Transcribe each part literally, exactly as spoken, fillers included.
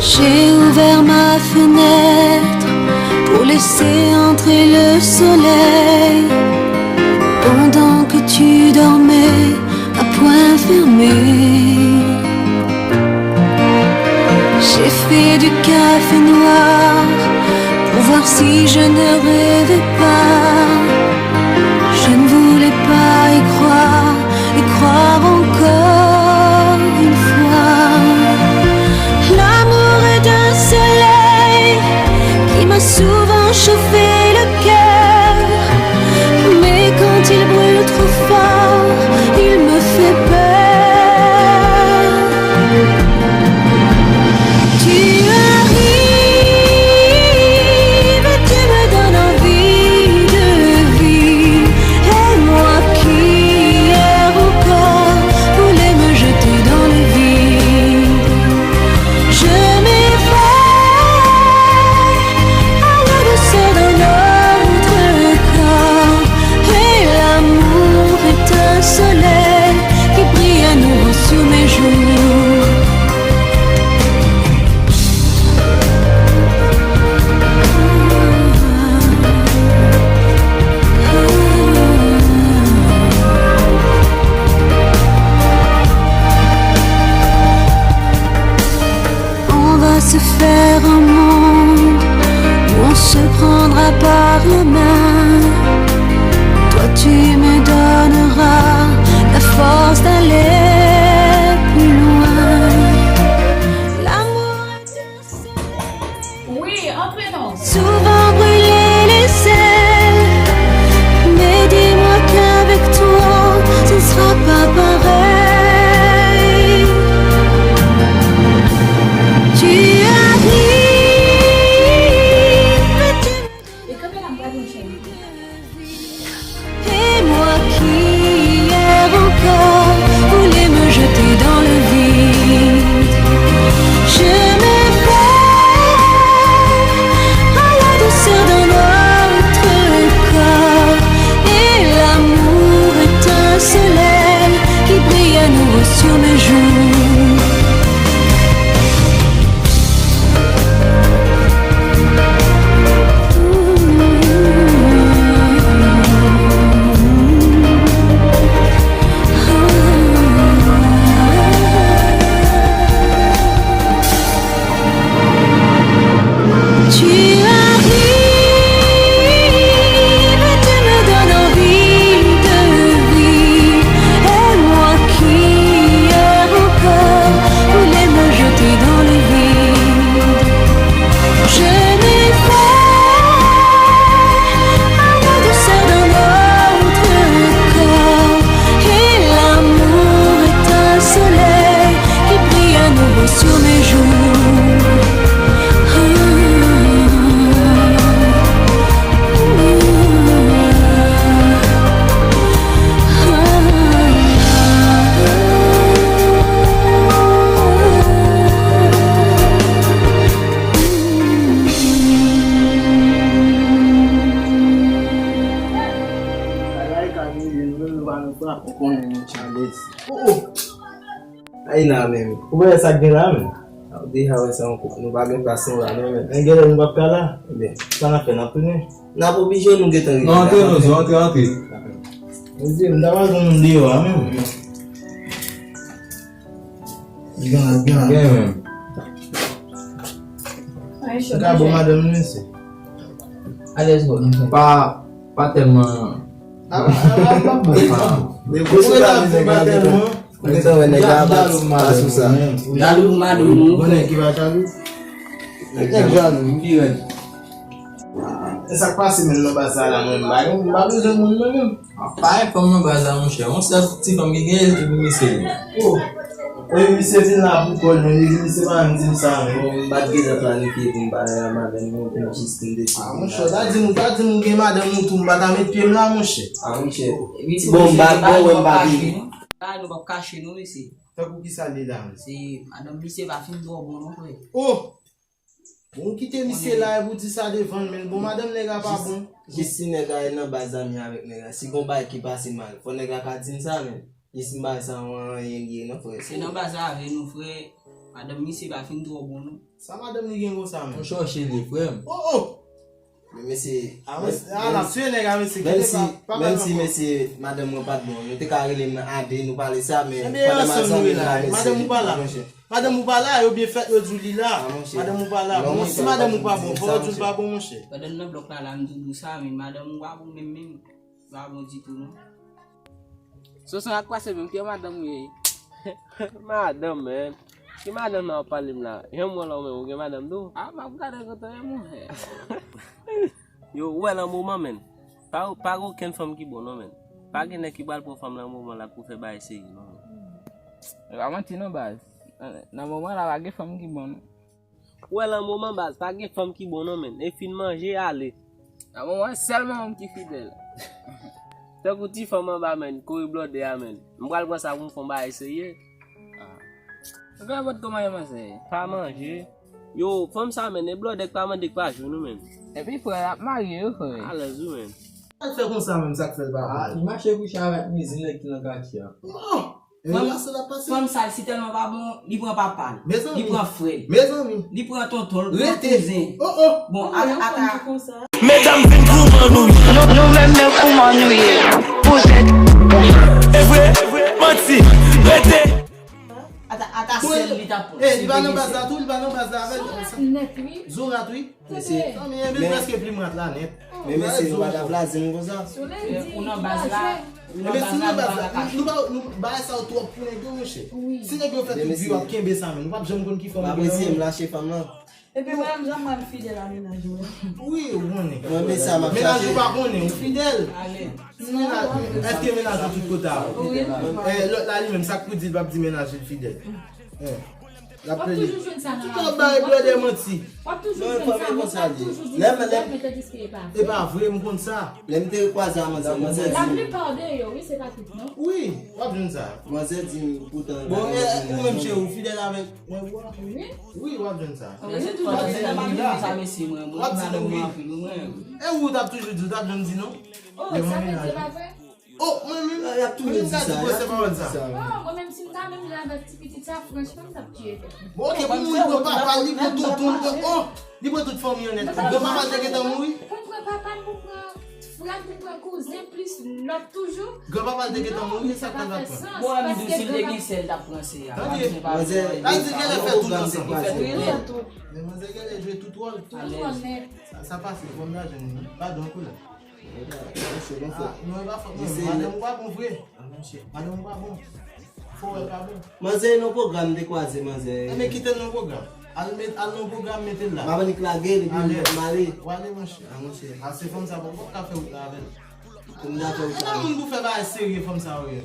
J'ai ouvert ma fenêtre pour laisser entrer le soleil pendant que tu dormais à poings fermés. J'ai fait du café noir pour voir si je ne rêvais pas. Je ne voulais pas y croire, y croire encore une fois. L'amour est un soleil qui m'a souvent chauffé le cœur, mais quand il brûle trop fort, il me fait peur. Tu arrives et tu me donnes envie de vivre. Et moi qui hier encore voulais me jeter dans le vide, je m'éveille à la douceur d'un autre corps. Et l'amour est un soleil qui brille à nouveau sur mes joues. On va se faire un monde où on se prendra par la main. Toi, tu me donneras la force d'aller plus loin. L'amour est un soleil. Oui, entre non. Souvent brûler les ailes, mais dis-moi qu'avec toi, ce sera pas pareil. Tu arrives, tu me donnes envie de vivre. Et moi qui hier encore voulais me jeter dans le vide, je m'éveille à la douceur d'un autre corps. Et l'amour est un soleil qui brille à nouveau sur mes joues. Tu arrives et tu me donnes envie de vivre. Et moi qui hier encore voulais me jeter dans le vide, je m'éveille à la douceur d'un autre corps. Et l'amour est un soleil qui brille à nouveau sur mes joues. Bagay ka rive nou menm, nou pa nan frap, ou konnen, men, Charles. Oh, oh. Ay la menm. Ou wè sa k gen la menm? Ou deja wè sa ankò. Nou pa gen plas nou la non menm. Men genlè nou p ap ka la. Ebyen, sa n ap fè, n ap tounen? N ap oblije, nou gentan rive. Non, antre non, Zo, antre, antre. Mezye, m ta pral pran moun deyò a menm. Gen, gen. Gen menm. Gabo madanm li, mesye. Alèz bò, nou fè. Pa, pa tèlman. Ah, ah, ah, ah, bon. Depi ou ta di pa tèlman. Ou gentan wè nèg la pa sou sa. Jalou madanm ou. Bon, nèg ki pa jalou. Nèg jalou. Pi rèd. E sa k pase menm nan baz sa la, mwen, m pa gen, m pa bezwen moun mwen menm. Pa gen fanm nan baz la, monchè. Yon sèl ti fanm ki genyen, se pou misye li. Oh. E misye vin la pou kò l, men li di misye pa menm di m sa, men. Bon, m pa t gentan planifye pou m pale a madanm mwen, pou m jis vin deside. Ah, monchè, ta di m, ta di m ou gen madanm ou tou, m pa ta met pye m la, monchè. Ah, monchè. Bon, m pa, bon, wè m pa vini. Ah, nou p ap kache nou, mesye. Tankou kisa li la, menm? Se madanm misye pa fin twò bon, non, frè. Oh! Bon, ou kite misye la epi w di sa devan l, men bon, madanm nèg la pa bon. Jis si nèg la nan baz zanmi avèk nèg la, si gon bagay ki pase mal, fò nèg la ka di m sa, men. Jis si m pa sa, anyen li ye, non, frè. Se nan baz la avè nou, frè. Madanm misye pa fin twò bon, non. Sa madanm li gen konsa, men? Yon chòche li ye, frè m. Oh, oh! Men mesye, ah, men, ah, n ap tiye nèg la, mesye, menm si, menm si, mesye, madanm mwen pa t bon, nou te ka rele m a de, nou pale sa, men pandan m al zanmi m la, mesye, madanm ou pa la. Madanm ou pa la, yo byen fèt, yo di w li la. Ah, monchè. Madanm ou pa la. Bon, si madanm ou pa bon, fò yo di w li pa bon, monchè. Pandan m nan blòk la, la, m di w sa, men madanm ou pa bon menm, menm. Pa bon ditou, non. Soso, sa k pase menm? Ki madanm ou ye? Madanm, men. Ki madanm nan w ap pale m la? Janm wè la w menm, ou gen madanm tou? Ah, m ap gade kote w ye, monchè. Yo, ou wè nan moman, men. Pa, pa gen okenn fanm ki bon, non, men. Pa gen nèg ki pral pran fanm nan moman la pou fè bagay serye, non, men. E pa manti, non, baz. Nan moman la, pa gen fanm ki bon, non. Ou wè nan moman baz, pa gen fanm ki bon non, men. E fin manje, ale. Nan moman sèlman moun ki fidèl. Tankou ti fanm anba, men, kore blòdè a, men. M pral pran sa pou m fè yon bagay serye. Ah. Ou gen nenpòt kòman e manje? Pa manje. Yo, fanm sa, men, e blòdè k pa mande k pa jwenn ou, men. Epi frè, l ap marye, wi, frè. Alèz, wi, men. Sa l fè konsa, menm, sa k fè l pa vle? Ah, li mache kouche avèk mizin nèg ki nan katye a. Oh! E fanm, relasyon l ap pase. Fanm sa, si tèlman pa bon, li pran papa l. Mezanmi. Li pran frè l. Mezanmi. Li pran tonton l, li pran kouzen. Oh, oh. Bon, ata, ata. Medam vin kouman nou ye. Nou, nou menm men kouman nou ye. Pou zèt. E vre, manti, rete. Ata, ata sèl li t ap pran. Eh, li pa nan baz la tou, li pa nan baz la avè l. Zo rèd nèt, wi. Zo rèd, wi. Mesye, men, men mesye, nou pa ta vle di m konsa. Ou nan baz la, ou nan baz la, nou pa, nou, bagay sa yo twòp pou nèg yo, monchè. Si nèg yo fè tout vi yo ap kenbe sa, men nou p ap janm konn ki fanm yo. M apresye, m lache fanm lan. Epi mwen menm, jan mwen fidèl a mennaj mwen. Wi, ou konnen. Mwen, men sa m ap chache. Mennaj ou pa konnen, ou fidèl. Mennaj, èske mennaj ou tout kote a? Wi. Eh, lòt la, li menm, sa k pou di l p ap di mennaj li fidèl? Eh. L ap plede. Tout tan bay blòdè manti. W ap toujou jwenn sa, men w ap toujou di lè m, lè m, e pa vre, m konn sa. Lè m te kwaze a manzè, manzè di m. Laplipa de yo, wi, se pa tout, non. Wi, w ap jwenn sa. Manzè di m poutan. Bon, e, ou menm, cheri, ou fidèl avèk mwen, ou a? Wi. Wi, w ap jwenn sa. Wi, toujou di sa, mesye, mwen, mwen, madanm mwen anpil, mwen. E ou t ap toujou di, ou t ap janm di non? Oh, sa vle di e pa vre? Oh, mwen menm, y ap toujou di sa, y ap toujou di sa. Oh, mwen menm, si m ta menm jan avèk ti pitit sa, franchman, m t ap tiye tèt mwen. Bon, ok, pou moun pran papa l, li pran tonton l, pran, oh, li pran tout fanmi an nèt. Granpapa l te gentan mouri. Pou m pran papa m, pou m pran frè m, pou m pran kouzen, plis lòt toujou. Granpapa l te gentan mouri, sa k fè l pa t pran? Bon, m di w, si l te gen sè, l t ap pran sè a. Tande, manzè, la di genlè fè tout ansanm. Men manzè genlè jwe tout wòl. Tout wòl nèt. Sa, sa pase, fò m ta jwenn li. Padon, kou la. Ah, non, e pa fòt mwen. Madanm ou pa bon vre. Madanm ou pa bon. Fò wè l pa bon. Manzè nan pwogram, m te kwaze manzè. Enben, kite l nan pwogram. Al met, al nan pwogram, mete l la. M ap annik lage l, epi m ale. W ale, monchè. Ah, monchè. Ah, se fanm sa, bon, w p ap ka fè wout la avè l. Pou m ta fè wout la. Moun pou fè bagay serye, fanm sa yo ye.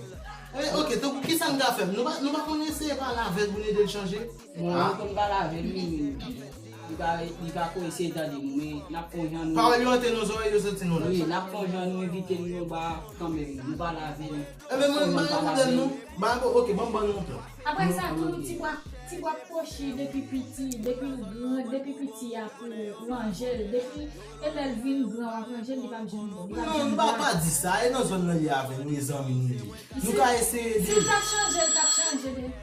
Eh, ok, tankou kisa n ka fè? Nou pa, nou pa konn eseye pale avè l pou n ede l chanje? Bon, nou konn pale avè l, wi, men li pa, li pa ko eseye tande nou, men n ap fè yon jan nou. Pawòl yo antre nan zòrèy, yo soti nan lòt. Wi, n ap fè yon jan nou envite l, nou ba kanmenm, nou pale avè l. Enben, mwen, mwen, mwen, non. Ba, bon, ok, ban m ban nou yon plan. Apre sa, tou, ti bwa, ti bwa kwochi depi piti, depi l gran, depi piti a pou w ranje l, depi, e lè l vin gran, w ap ranje l, li p ap janm bon. Non, nou pa, pa di sa, e nan zòn nan li avè nou, e zanmi nou ye. Nou ka eseye ede l. Si l t ap chanje, l t ap chanje de.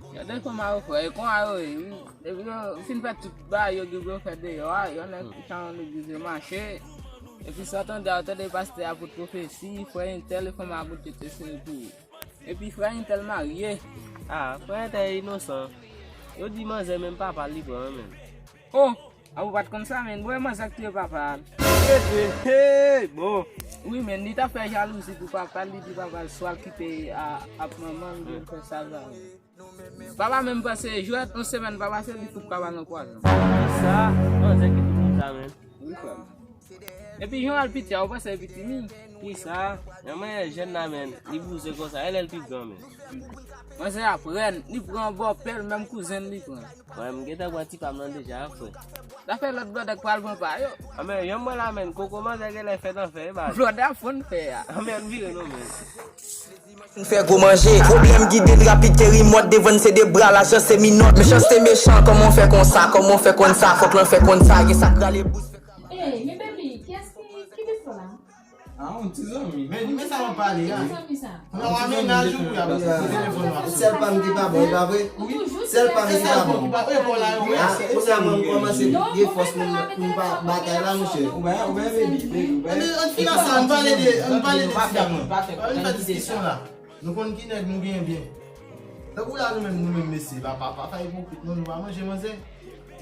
Gade kòman yo fè, e konsa yo ye, wi. Depi yo fin fè tout bagay yo gen pou yo fè deyò a, yo nèk chan legliz yo mache. Epi sa w tande a, w tande pastè a pote pwofesi, frè entèl, fanm a pote te sere pou ou. Epi frè entèl marye. Ah, frè entèl inosan. Yo di manzè menm papa l li pran menm. Oh, a ou pa t konn sa, men. Bon, e manzè k touye papa l. Hey, hey, bon. Wi, men, li t ap fè jalouzi pou papa l, li di papa l swa l kite a, ap manman l, oubyen fè sa l vle. Papa menm panse jwèt, yon semèn pa pase, li fout papa nan pwazon. Sa, manzè ki di konsa, men. Wi, frè m. Epi jan w al piti a, ou panse li piti mi? Kisa? Yon manzè jèn la, men, li bouzen konsa, e lè l pi gran, men. Manzè ap rèn, li pran bòpè l, menm kouzen l li pran. Mwen, m gentan pran ti pa m nan deja, frè. Sa fè lòt blòdè k pral pran pa yo. Anben, yon mwen la, men, koko manzè genlè fèt an fè, e ba. Blòdè ap fon fè a. Anben, vire non, men. N fè gwo manje. Pwoblèm gide n rapid ke rimòt devan n se de bra lajan se minòt. Mechanste mechan, kòman w fè konsa, kòman w fè konn sa, fòk lan fè konn sa, gen sa k rale bous fè. Ey, men baby, kiyès ki, ki vin fè la? Ah, yon ti zanmi. Men, men sa w ap pale a. Ki zanmi sa? Nan w a mennaj ou pou y ap sou telefòn w ap. Sèl pa m ki pa bon, e pa vre? Wi. Sèl pa m ki pa bon. Sèl pa w ki pa bon, e pa la yo. Ah, kounye a mwen m kòmanse gen fòs pou m, pou m pa batay la, monchè. Ou wè, ou wè, baby, baby, ou wè. Men, ann fin ansanm, ann pale de, ann pale de ti dam nan. Ann fè diskisyon la. Nou konn ki nèg nou genyen byen. Tankou la nou menm, nou menm mesye, pa, pa, pa fè ipokrit non, nou pa manje manzè.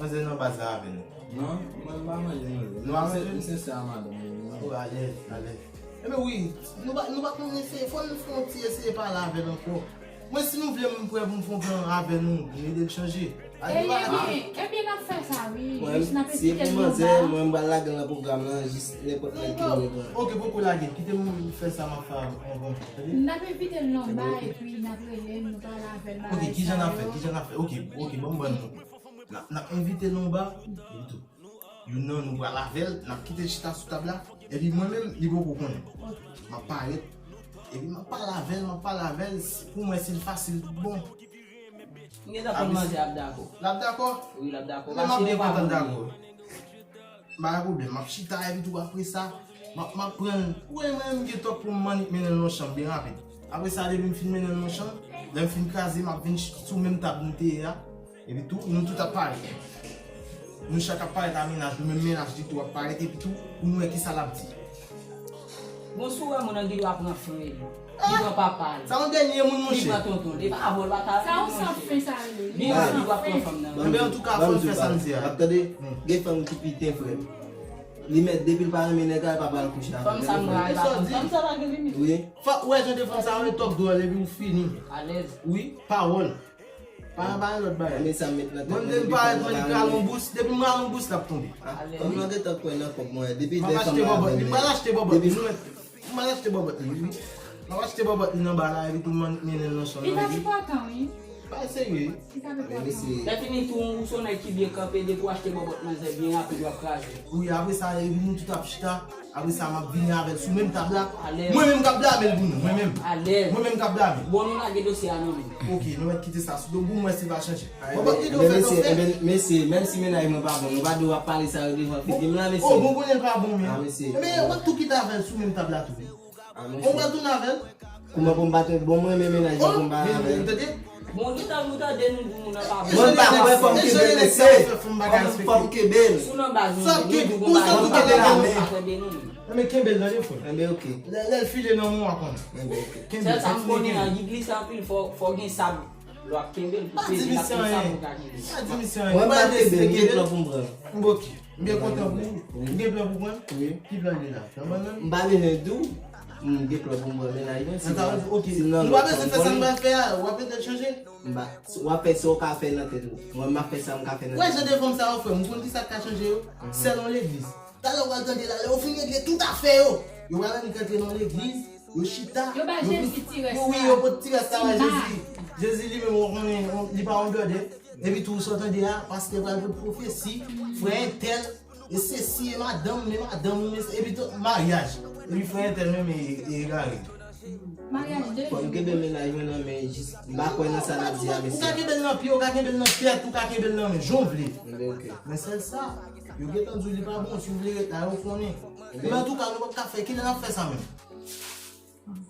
Manzè nan baz la avè nou. Non, mwen m pa manje manzè. Nou pa manje? M sensè a madanm mwen. Oh, alèz, alèz. Enben wi, nou pa, nou pa konn eseye, fò n fè yon ti eseye pale avè l ankò. Mwen, si nou vle, m prè pou m fè yon plan avè nou, pou n ede l chanje. Ebyen, ebyen, n ap fè sa, wi. Jis n ap envite l nan ba. Mwen, m pral lage l nan pwogram nan, jis nenpòt nèg ki vle pran. Ok, poko lage l. Kite m fè sa m ap fè avan, tande? N ap envite l nan ba, epi n ap rele l, nou pale avè l, bagay sa yo. Ok, kijan n ap fè? Kijan n ap fè? Ok, ok, ban m ban nou. N ap, n ap envite l nan ba, epi tou. Youn nan nou pral avè l, n ap kite l chita sou tab la. Epi mwen menm, li poko konnen. M ap parèt. Epi m ap pale avè l, m ap pale avè l, pou m wè si l fasil. Bon. M gentan konn manzè ap dakò. L ap dakò? Wi, l ap dakò. Men m ap byen kontan l dakò. Pa gen pwoblèm, m ap chita epi tou apre sa, m ap, m ap pran l. Ou wè mwen menm m gen tòk pou m annik mennen l nan chanm byen rapid. Apre sa, depi m fin mennen l nan chanm, lè m fin kraze, m ap vin ch-, sou menm tab nou te ye a. Epi tou, nou tout ap parèt. Nou chak ap parèt a mennaj, nou menm mennaj li tou ap parèt, epi tou, pou nou wè kisa l ap di. Bon, si w wè moun nan gen dwa pran frè l, li pran papa l, sa yon dènye moun, monchè. Li pran tonton l. E pa vòl, pa ta. Sa yon san fen sa rele. Li, li dwa pran fanm nan. Enben, antouka, fò l fè sa l di a. W ap tande? Gen fanm ki piten, frè m. Li mèt, depi l pa renmen nèg la, li pa pral kouche avè l. Fanm sa, mwen, e pa fanm sa pa gen limit. Wi. Fò, ou wè jan de fanm sa yo, e twòp dwòl, epi ou fini. Alèz. Wi, pawòl. Pa, pa gen lòt bagay. Men sa m met nan tèt mwen depi m parèt, mwen li pral yon bous. Depi m pral yon bous, l ap tonbe. Ah, fanm nan gentan kwè nan kòb mwen. Depi lè fanm nan avè m, m pral achte bòbòt li. M pral achte bòbòt li. M pral achte bòbòt li, wi. M ap achte bòbòt li nan ba la, epi tou m mennen l nan chanm nan, epi. Li pa sipòtan, wi. Pa serye. Li pa sipòtan. Lè fini tou, ou se yon nèg ki byen kanpe, depi w achte bòbòt manzè byen rapid, w ap kraze. Wi, apre sa, epi nou tout ap chita. Apre sa, m ap vini avè l sou menm tab la. Alèz. Mwen menm k ap blame l pou nou, mwen menm. Alèz. Mwen menm k ap blame l. Bon, nou lage dosye a nan men l. Ok, nou mèt kite sa sou do pou m wè si l va chanje. Bon, bon, kite w fè, mesye, mesye, menm si mennaj mwen pa bon, nou pa dwe w ap pale sa yo devan fi m la, mesye. Oh, bon, konnen l pa bon, men. Ah, mesye. Ebyen, w ap tou kite avè l sou menm tab la tou. Ah, mesye. Ou pa tounen avè l? Kouman pou m pa tounen? Bon, mwen renmen mennaj mwen pou m pa avè l. Tande? Bon, gentan nou tande nou di moun nan pa bon. Mwen pa kwè fanm kenbe l, mesye. Fanm, fanm kenbe l. Sou nan baz nou, nou di bon bagay, nou pa kwè de nou menm. Enben, kenbe l tande, frè. Enben, ok. Lè, lè l file nan men w, w a konnen. Enben, ok. Kenbe l, kontinye kenbe l. Sèl sa m konnen an, li glise anpil, fò, fò gen sab. Lè w ap kenbe l pou peze l, ap gen sab pou ka kenbe l. Pa di misye anyen. Mwen pa kenbe l, m gen plan pou m pran. Ok. M byen kontan pou ou. Ou gen plan pou pran? Wi. Ki plan li la? Pran bannann? M pa bezwen di w. M gen plan pou m pran mennaj mwen. Si, ok. Si nan lòt fanm konnen. Nou pa bezwen fè sa nou pral fè a. W ap ede l chanje. M pa, w ap fè sa w ka fè nan tèt ou. Mwen, m ap fè sa m ka fè nan tèt mwen. Wè jan de fanm sa yo, frè m. Ou konn kisa k ka chanje yo? Sèl yon legliz. Talè w pral tande la, lè yo fin regle tout afè yo, yo pral annik antre nan legliz, yo chita, yo ba Jezi ti rès la. Wi, yo pot ti rès la ba Jezi. Jezi li menm, ou konnen, li pa yon blòdè. Epi tou, sa w tande a, pastè pral pot pwofesi, frè entèl, e sesi, e madanm, e madanm, e, epi tou, maryaj. Epi frè entèl menm, e, e egare. Maryaj de jou. Fò m kenbe mennaj mwen nan men, jis, m pa kwè nan sa n ap di a, mesye. Ou ka kenbe l nan pye, ou ka kenbe l nan tèt, ou ka kenbe l nan men, jan w vle. Enben, ok. Men sèl sa, yo gentan di w li pa bon, si w vle ret la, yo konnen. Men antouka, nou p ap ka fè, kilè n ap fè sa menm?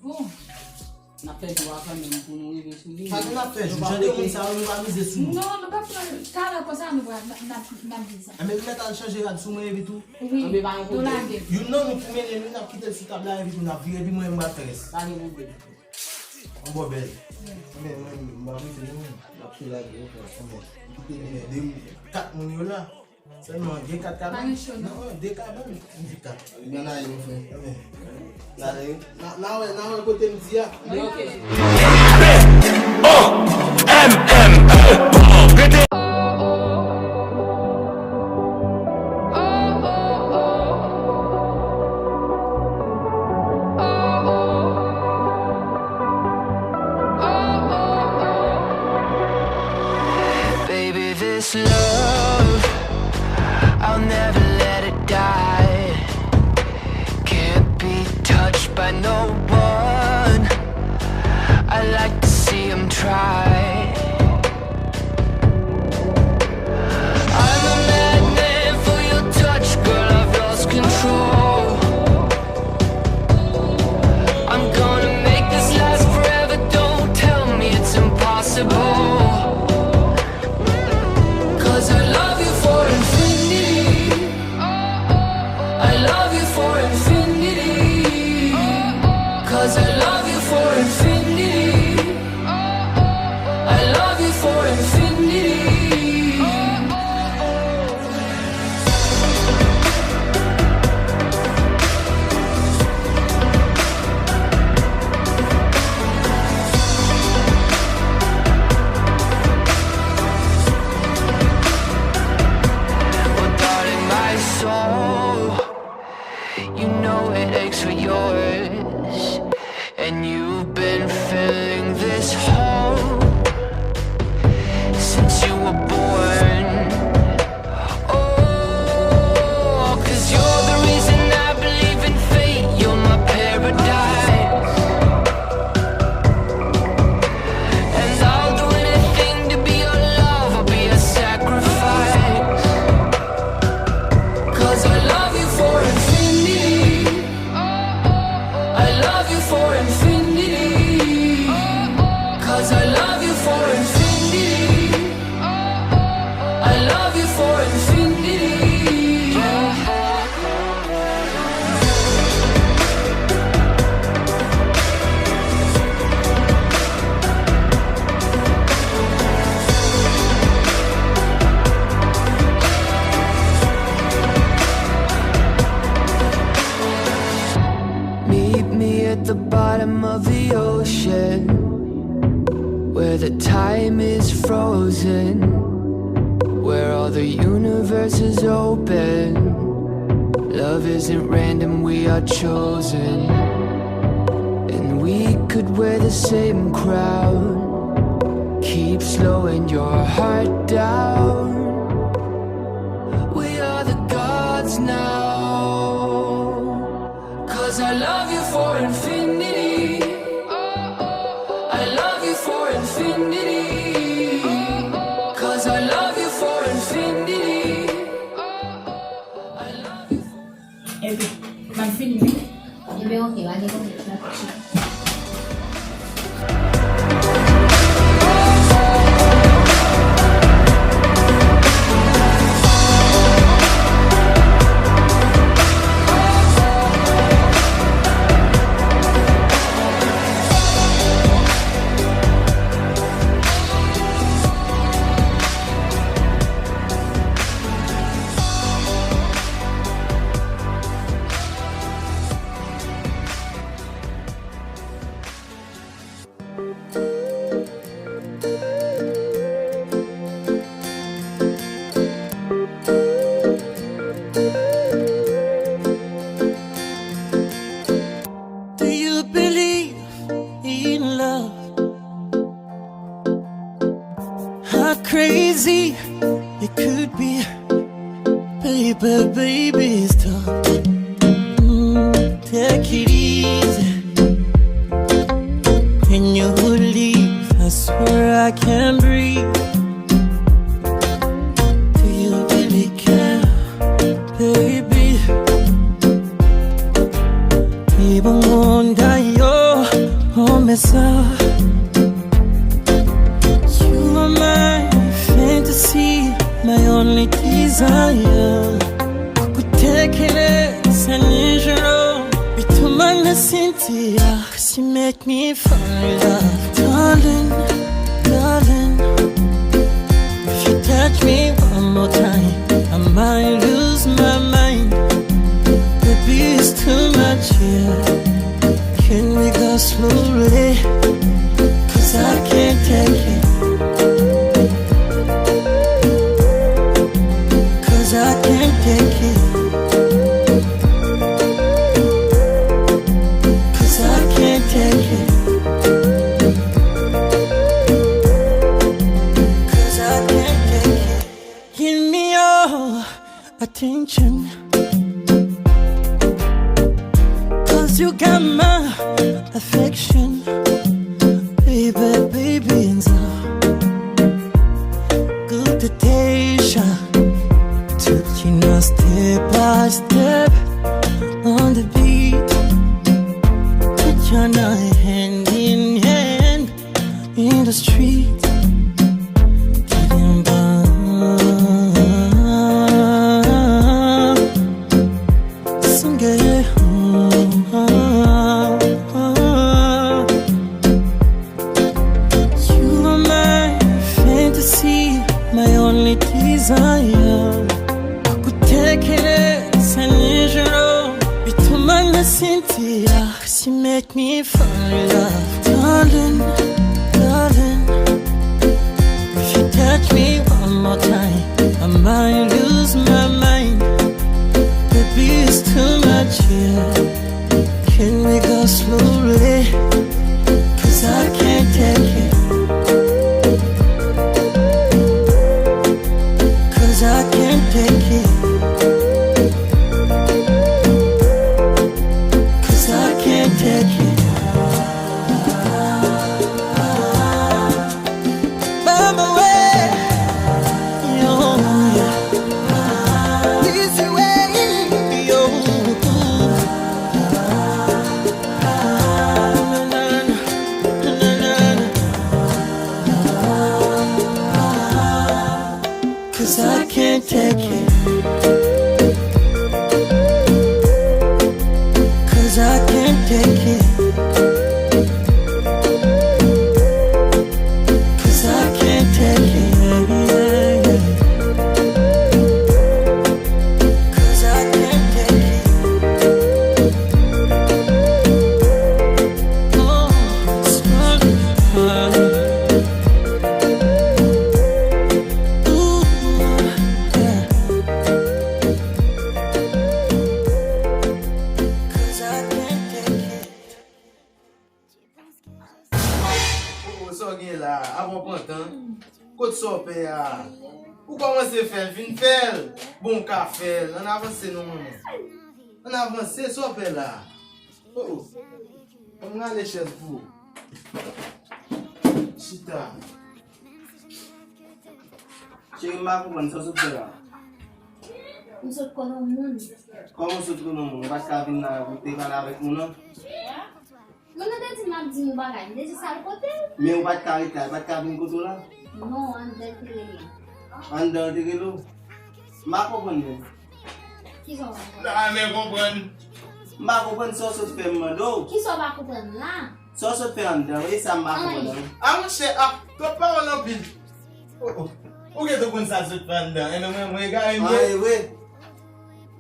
Bon. N ap fè jou a kanmenm pou nou rive sou li. Sa nou n ap fè jou, jan de moun sa yo, nou pa mize sou nou. Non, nou p ap pran talè konsa, nou pral, n ap, n ap, n ap di sa. Enben, nou mèt al chanje rad sou mwen epi tou. Wi, nou lage. Youn nan nou pou mennen li, n ap kite l sou tab la, epi tou n ap vire, epi mwen, m pral fè rès. Pa gen pwoblèm. Yon bò bèl. Wi. Enben, mwen, m pa mete nou. N ap tou lage yo, frè. Enben, kite de, de, kat moun yo la. Sèlman de kat kabann? Pa gen cho, non. Non, de kabann. M di kat. Ebyen, n ale, mon frè. Ebyen, n ale wi. N a, n a wè, n a wè kote m di a. Ok. Baby, this love, I'll never let it die. Can't be touched by no one. I like to see 'em try. I'm a madman for your touch, girl, I've lost control. I'm gonna make this last forever, don't tell me it's impossible. 'Cause I love you for infinity. I love you for infinity. 'Cause I love you for infinity. I love you for infinity. Well, darling, my soul, you know it aches for yours. And you've been filling this hole since you were born. Oh, 'cause you're the reason I believe in fate. You're my paradise. And I'll do anything to be your love. I'll be a sacrifice. 'Cause I love you for infinity. I love you for infinity. 'Cause I love you for infinity. I love you for infinity. Meet me at the bottom of the ocean, where the time is frozen, where all the universe is open. Love isn't random, we are chosen. And we could wear the same crown. Keep slowing your heart down. We are the gods now. 'Cause I love you for infinity. I love you for infinity. 'Cause I love you for infinity. I love you for Epi, m ap vini wi. Ebyen, ok, pa gen pwoblèm. Do you believe in love? How crazy it could be. Baby, baby, stop. Mm, take it easy. When you leave, I swear I can't breathe. Do you really care, baby? Even wonder your home is up. You are my fantasy, my only desire. Kukutekereza nijoro bituma nasinzira. 'Cause you make me fall in love, darling, darling. If you touch me one more time, I Might lose my mind. Baby, it's too much here. Can we go slowly? Cause I can't take it. Cause I can't take it. Cause I can't take it. Cause I can't take it. Give me your attention. Cause you got my affection. Baby, baby, and so good to Tasha. Touching us step by step on the beat. Touch on our hand in hand in the street. Talking about some girl. You are my fantasy, my only desire. I could take it as unusual. You took my Cynthia, cause you make me fall in love. Darling, darling, if you touch me one more time, I might lose my mind. Baby, it's too much here. Can we go slowly? Cause I can't take it. Cause I can't take it. Cause I can't take it. By my way, yo, yeah. Easy way, yo. Na, na, na, na, na, na. Cause I can't take it. Cause I can't take it. Cause I can't take it. Cause I can't take it. Oh, it's falling, falling. Ooh, yeah. Cause I can't take it. Oh, sa w gen la, avan w pran tan. Kot sa w pè a? Ou kòmanse fè l, fin fè l. Bon, w ka fè l. Ann avanse non, manman. Ann avanse, sa w pè la? Oh, oh. Ban m rale chèz pou ou. Chita. Cheri, m pa konprann sa w sot fè la. M sot konnen yon moun. Kòman w sot konnen yon moun? Ou pa t ka vin la pou te pale avèk moun nan? Moun nan te di m ap di m yon bagay. M te di sa l pote. Men ou pa t ka ret la, li pa t ka vin kote w la? Non, anndan l te rele m. Anndan l te rele w? M pa konprann menm. Kisa w pa konprann? La, men konprann. M pa konprann sa w sot fè m mande w. Kisa w pa konprann la? Sa w sot fè anndan, e sa m pa konprann. A monchè, a, twòp pawòl anpil. Oh, oh. Ou gentan konn sa l sot fè anndan. Enben mwen, mwen egare m ye. Ah, e vre.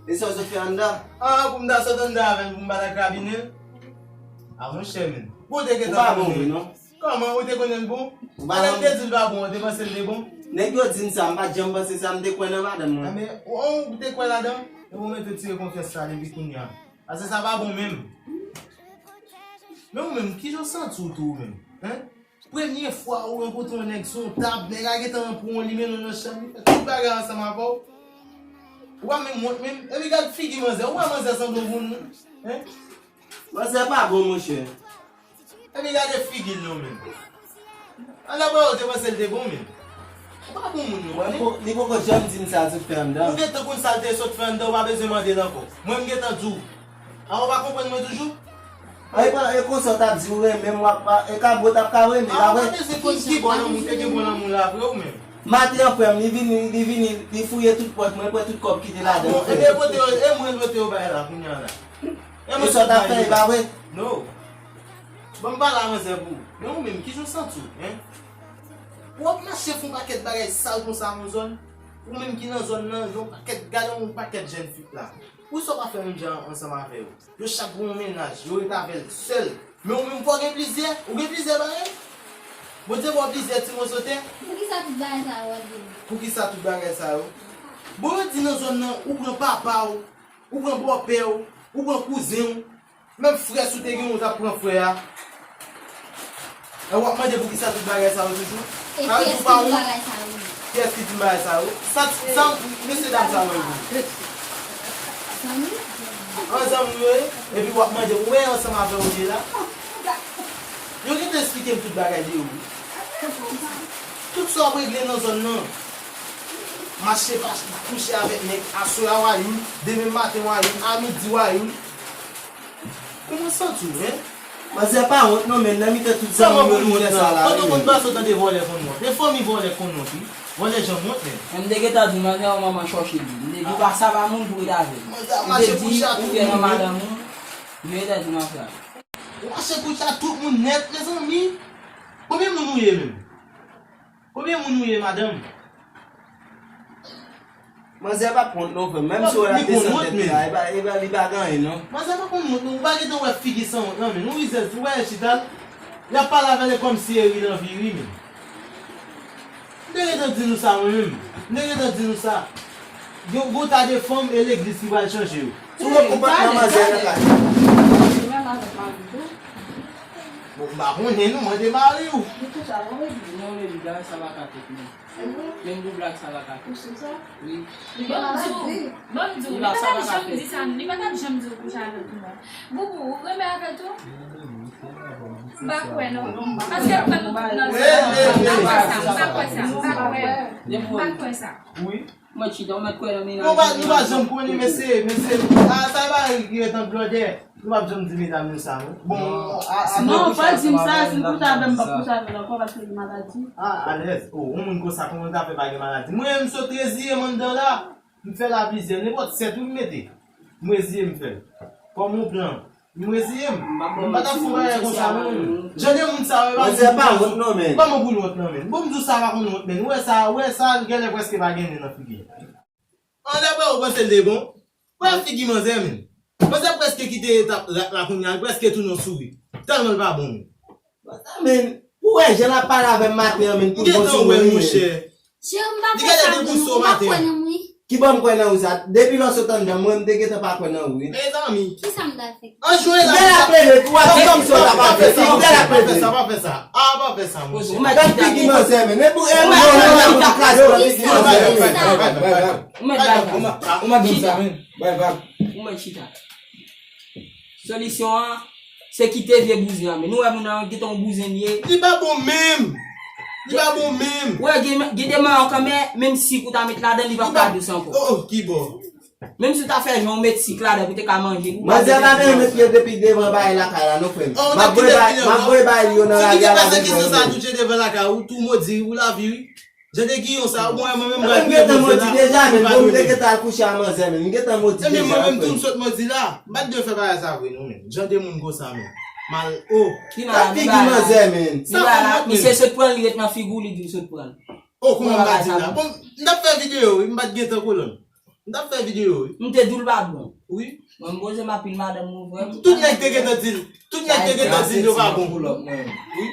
E sa w sot fè anndan? Ah, pou m ta sot anndan avè l, pou m pa ta krabinen l. A monchè, men. Ou te gentan konnen. Ou pa bon vre, non. Kòman ou te konnen l bon? Pandan m te di l pa bon, ou te panse l te bon? Nèg yo di m sa, m pa t janm panse sa, m te kwè nan madanm mwen. Ah, men, ou, ou te kwè ladan? E ou mete tire konfyans sa depi kounye a. Paske sa pa bon menm. Men ou menm, kijan w santi w tou ou menm? Hein? Premye fwa ou rankontre yon nèg sou yon tab, nèg la gentan pran w, li mennen w nan chanm, li fè tout bagay ansanm avè w. Ou pa menm wont menm? Epi gad figi manzè, ou wè manzè sanble yon granmoun? Hein? Manzè pa bon, monchè. Epi gade figi l non menm. Anndan pawòl, ou te panse l te bon menm. Ou pa bon moun non. Mwen, li po-, li poko janm di m sa l sot fè anndan. Ou gentan konn sa l te sot fè anndan, ou pa bezwen mande l ankò. Mwen, m gentan di w. A, ou pa konprann mwen toujou? A, e pa, e konsa w t ap di ou renmen m, w ap, e kabrit ap ka renmen, pa vre? A, ou pa bezwen konn ki bò lanmou, te gen bò lanmou la vre ou menm. Maten an, frè m, li vini, li vini, li fouye tout pòch mwen, li pran tout kòb ki te ladan l. A bon, e mwen pote yo, e mwen pote yo bay la kounye a la. E sa w t ap fè, e pa vre? No. Ban m pale a manzè pou ou. Men ou menm, kijan w santi w, hein? Ou ap mache fè yon pakèt bagay sal konsa nan zòn. Ou menm ki nan zòn nan, yon pakèt, gade yon pakèt jèn fi la. Poukisa w pa fè menm jan ansanm avè yo? Yo chak gen yon mennaj, yo ret avè l sèl. Men ou menm fò w gen plizyè, ou gen plizyè bagay. Bondye ba w plizyè ti moso tè. Poukisa tout bagay sa yo ap vini? Poukisa tout bagay sa yo? Bon, yo di nan zòn nan, ou pran papa w, ou pran bòpè w, ou pran kouzen w, menm frè si w te gen w, ou t ap pran frè a. E w ap mande poukisa tout bagay sa yo toujou? E kiyès ki di w pa wont? Kiyès ki di m bagay sa yo? Sa, sa, mesye dam sa yo ye? Zanmi? An zanmi yo ye? Epi w ap mande, ou wè ansanm avè yo ye la? Yo gentan esplike m tout bagay de yo wi. Tout sa w ap regle nan zòn nan. Mache pa kouche avèk nèg, aswè a w a youn, demen maten w a youn, a midi w a youn. Kòman w santi w, en? Manzè pa wont non, men nan mitan tout zanmi yo li fè sa la wi. Kote w konn pase w tande vòlè konn wont. E fanmi vòlè konn wont wi. Vòlè janm wont, men. Men m te gentan di w, manzè yon manman chòche li. M te di w pa sava moun pou ret avè l. Manzè ap mache kouche ak tout moun nèt. M te di ou fè nan madanm ou, m te gentan di w afè a. Ou mache kouche ak tout moun nèt, mezanmi. Konbyen moun ou ye menm? Konbyen moun ou ye, madanm? Manzè p ap wont non, frè m. Menm si w wè l ap desann tèt li la, e pa, e pa, li pa gen anyen non. Manzè pa konn wont non. Ou pa gentan wè figi sanwont lan, men. Ou rizèz, ou wè l chita l. Y ap pale avè l, e kòmsi e ri l anvi ri, men. M te gentan di nou sa, mwen menm. M te gentan di nou sa. Gen yon ta de fanm e legliz ki pral chanje yo. Sou wè konpòtman manzè nan kay. Bon, m pa konnen non, mande mari w. Li konsa, bon, li di, non, li di, bagay sa pa ka fèt, non. Menm pou blag sa pa ka fèt. Wi. Ban m di w, ban m di w, li pa t ap janm di sa, li pa t ap janm di w kouche avè l tou non. Boubou, ou renmen avè l tou? M pa kwè non. Paske l pran nou tout nan zòn. M pa kwè sa, m pa kwè sa, m pa kwè. M pa kwè sa. Wi. Mwen chita, ou mèt kwè nan mennaj ou. Nou pa, nou pa janm konnen, mesye, mesye. A, sa e bagay ki ret an blòdè. Nou p ap janm di medam yo sa, non. Bon, a, a, non, pa di m sa, si m kouche avè m, m p ap kouche avè l ankò, paske li maladi. A, alèz. O, yon moun konsa, kòman l ta fè pa gen maladi? Mwen, m sot reziye m anndan la. M fè la plizyè, nenpòt sèt wi m mete. M reziye m fè l. Kòm yon plan. M reziye m. M pa t ap fè yon bagay konsa non, men. Jan de moun sa yo, e pa moun pou wont non, men. Kòman pou l wont non, men? Bon, m di w sa pa konn wont, men. Ou wè sa, ou wè sa, l genlè prèske pa gen nen nan figi l. An, daprè ou, panse l te bon? Wè figi manzè, men. Manzè prèske kite etap rat la kounye a, l prèske tounen yon sourit. Tèlman l pa bon, men. Manzè, men, pou wè jan l ap pale avè m maten an, men, pou bon sou mwen, men. Cheri, m pa fè sa pou nou, ou pa kwè nan mwen. Ki bò m kwè nan ou sa? Depi lè w sot anndan, mwen, m te gentan pa kwè nan ou, wi. Mezanmi. Kisa m ta fè? An jwe la. Ou genlè plede, ou ap di kòmsi w ta pa fè sa, ou genlè plede. Pa fè sa, pa fè sa. A, pa fè sa, monchè. Gad figi manzè, men. E pou, e pou, ou pa kraze nan figi manzè, men. Ou mèt bay vag. Ou mèt bay vag. Ou mèt bay vag. Ou mèt chita. Solisyon an, se kite vye bouzen an, men. Nou wè moun nan, gentan yon bouzen li ye. Li pa bon menm. Li pa bon menm. Ou wè, gen, gen de mayo kanmenm, menm sik ou ta met ladan, li p ap ka dous ankò. Oh, oh, ki bò? Menm si w ta fè jan w met sik ladan pou te ka manje, ou pa bezwen. Manzè pa bezwen met pye depi devan bagay lakay la, non, frè m. M ap voye bay, m ap voye bay li yo nan lari a la. Si ki te pase ki sansa touche devan lakay ou, tou modi, ou lavi, wi. Jan de giyon sa, ou bon, mwen menm m pral kriye modi la. Mwen gentan modi deja, men bon, m te gentan al kouche a manzè, men m gentan modi deja. Ebyen, mwen menm tou m sot modi la. M pa t dwe fè bagay sa vre, non, men. Jan de moun konsa, men. Mal, o. Ki mal, gad figi manzè, men. Sa fè m wont, men. Misye sot pran l, li ret nan figi w, li di w sot pran l. O, kòman m pa di la? Bon, m t ap fè videyo, wi, m pa t gentan kolonn. M t ap fè videyo, wi. M te di w l pa bon. Wi. Mwen, m poze m ap pil madanm mwen, vrèman. Tout nèg te gentan di l. Tout nèg te gentan di l yo pa bon. Wi.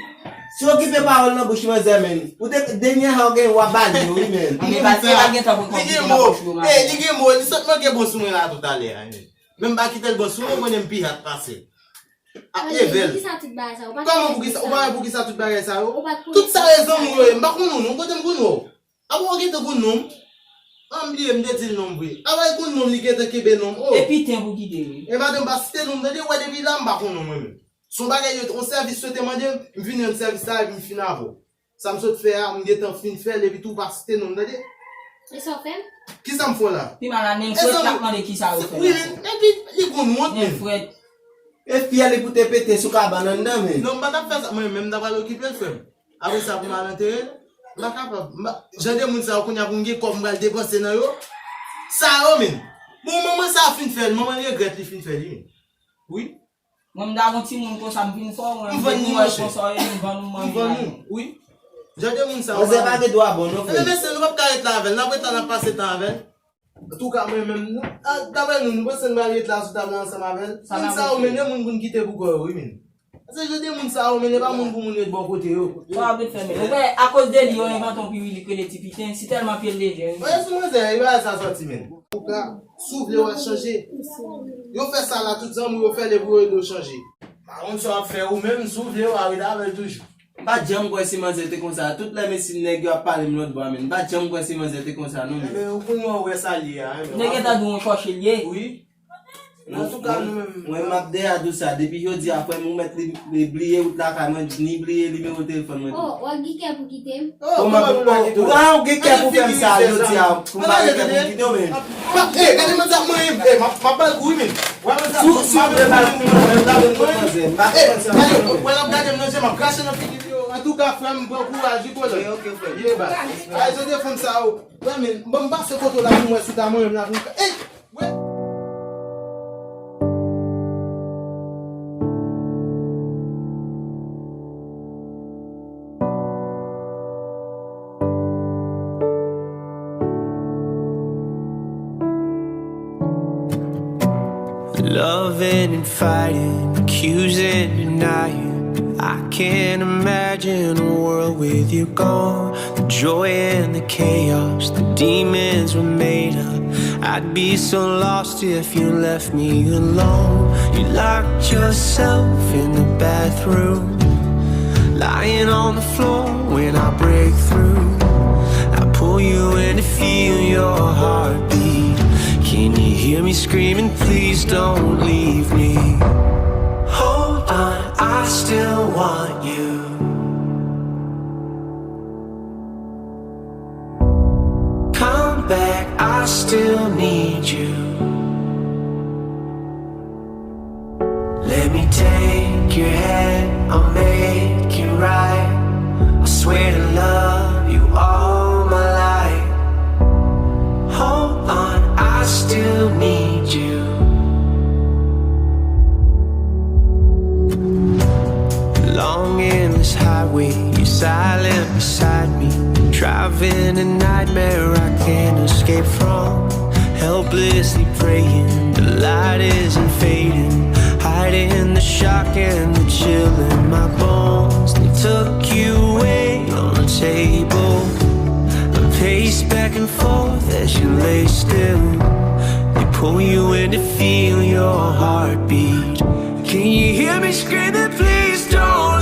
Si w okipe pawòl nan bouch manzè, men. Ou te, dènye a w gen, w ap bale yo, wi, men. Li pa, li pa gen tan pou konprann nan bouch yo, men. Li gen mo, li sot manke bon sou mwen la toutalè a, men. Men m pa kite l bon sou mwen, konnen m pi hat pase l. Ap leve l. Kòman poukisa, ou pa wè poukisa tout bagay sa yo? Tout sa yo zanmi w yo ye, m pa konn ou non, kote m konn ou? Apa w gentan konn non m? An, m bliye, m te di l non m vre. Apa l konn non m, li gentan kenbe non m, o. E piten pou kite, wi. E madanm pa site non m, tande, ou wè depi la, m pa konn non mwen menm. Se yon bagay yo, yon sèvis yo te mande m, m vin rann sèvis la, epi m fin avè w. Sa m sot fè a, m gentan fin fè l, epi tou w pa site non m, tande. E sa w fè m? Kisa m fè w la? Pi mal la, nen frèt, l ap mande kisa yo fè l ankò. Wi, men, epi li konn wont, men. Nen frèt. E fyèl li pou te pete sou kabann anndan, men. Non, m pa t ap fè sa, mwen menm, m ta pral okipe l, frè m. Apre sa, pou m al antere l, m pa kapab. M pa, jan de moun sa yo, kounye a pou m gen kòb m pral depanse nan yo. Sa yo, men. Bon, manman sa a fin fè l, manman l regrèt li fin fè li, men. Wi. Mwen, m ta gon timoun konsa, m vin fè w, mwen, m vann li, monchè. Konsa, m vann ou, m vann ou, wi. Jan de moun sa yo. Manzè pa gen dwa bon non, frè. Ebyen, mesye, nou p ap ka ret la avè l. N ap ret la, n ap pase tan avè l. Antouka, mwen menm, nou, a, daprè nou, nou panse n pral ret la sou tab la ansanm avè l? Moun sa yo, men de moun pou n kite pou kò yo, wi, men. Paske jan de moun sa yo, men, e pa moun pou moun ret bò kote yo. Sa w ap ret fè, men. Ou wè, akoz de li, yo envante yon pipilik rele Ti Piten, si tèlman pye l lejè, wi. Wè, sou manzè, e bagay sa sòti, men. Antouka, si w vle w a chanje. Yo fè sa la, tout zanmi w yo fè l pou yo ede w chanje. Pa konn sa w ap fè ou menm, si w vle w a ret avè l toujou. M pa t janm kwè si manzè te konsa. Tout lè mesye nèg yo ap pale m lòt bò a, men m pa t janm kwè si manzè te konsa non, men. Ebyen, ou konn wè sa l ye a, men. Nèg gentan di w yon chòche l ye. Wi. Antouka, nou menm. Mwen, m ap dèyè di w sa. Depi jodi a, frè m, ou mèt li, li bliye wout lakay mwen, ni bliye nimewo telefòn mwen tou. Oh, w ap gen kè pou kite m? Oh, kòman pou, ou pa gen kè pou fè m sa jodi a? Pou m pa gen kè pou kite w, men. Eh, gade manzè ap manyen m. Eh, m ap, m ap ba l kou, wi, men. Wè manzè ap, si w vle ba l kou, mwen, m ta vin kot manzè. M pa konn sa. Wè l ap gade m nan je, m ap krache nan figi li yo. Antouka, frè m, pran kouraj, wi, kolèg. Ok, ok, frè m. Ye, ba. Ay, jan de fanm sa yo. Wè, men, ban m pase foto la pou mwen sou ta mwen menm la pou m ka. Ey! Wè. Loving and fighting, accusing, denying. I can't imagine a world with you gone. The joy and the chaos, the demons were made up. I'd be so lost if you left me alone. You locked yourself in the bathroom, lying on the floor when I break through. I pull you in to feel your heartbeat. Can you hear me screaming? Please don't leave me. Hold on, I still want you. Come back, I still need you. Let me take your hand, I'll make it right. I swear to love you all my life. Hold on, I still need you. Long endless highway, you're silent beside me. Driving a nightmare I can't escape from. Helplessly praying, the light isn't fading. Hiding the shock and the chill in my bones. They took you away on the table. I pace back and forth as you lay still. They pull you in to feel your heartbeat. Can you hear me screaming? Please don't